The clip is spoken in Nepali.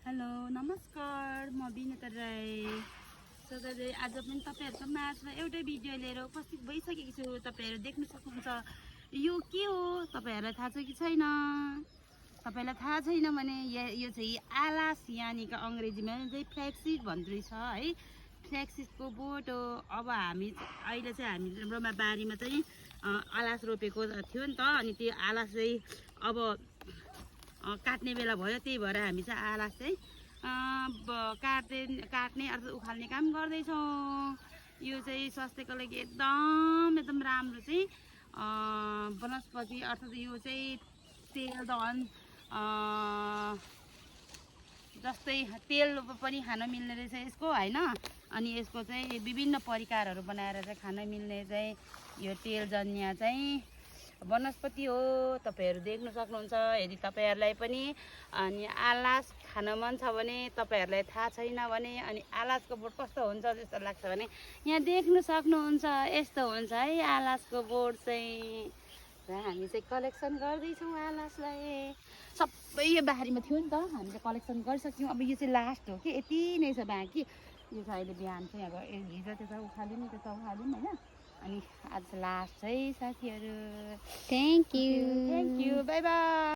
हेलो नमस्कार म बिनिता राई सधैँ आज पनि तपाईँहरूको माझमा एउटै भिडियो लिएर उपस्थित भइसकेको छु। तपाईँहरू देख्न सक्नुहुन्छ यो के हो तपाईँहरूलाई थाहा छ कि छैन? तपाईँलाई थाहा छैन भने यो चाहिँ आलास यानिका अङ्ग्रेजीमा चाहिँ फ्ल्याक्सिड भन्दो रहेछ है। फ्ल्याक्सिडको बोट हो। अब हामी अहिले चाहिँ हाम्रोमा बारीमा चाहिँ आलास रोपेको थियो नि त, अनि त्यो आलास चाहिँ अब काट्ने बेला भयो, त्यही भएर हामी चाहिँ आलास चाहिँ काट्ने अर्थात् उखाल्ने काम गर्दैछौँ। यो चाहिँ स्वास्थ्यको लागि एकदम राम्रो चाहिँ वनस्पति अर्थात् यो चाहिँ तेल दहन जस्तै तेल पनि खान मिल्ने रहेछ यसको होइन। अनि यसको चाहिँ विभिन्न परिकारहरू बनाएर चाहिँ खान मिल्ने चाहिँ यो तेलजन्य चाहिँ वनस्पति हो। तपाईँहरू देख्न सक्नुहुन्छ। यदि तपाईँहरूलाई पनि अनि आलास खान मन छ भने, तपाईँहरूलाई थाहा छैन भने, अनि आलासको बोट कस्तो हुन्छ जस्तो लाग्छ भने यहाँ देख्न सक्नुहुन्छ। यस्तो हुन्छ है आलासको बोट चाहिँ। र हामी चाहिँ कलेक्सन गर्दैछौँ आलासलाई। सबै यो बारीमा थियो नि त, हामीले कलेक्सन गरिसक्यौँ। अब यो चाहिँ लास्ट हो कि, यति नै छ बाँकी। यो चाहिँ अहिले बिहान चाहिँ अब हिजो त्यता उखाल्यौँ नि, त्यता उखाल्यौँ होइन। अनि आज लास्ट है साथीहरू। Thank you by by.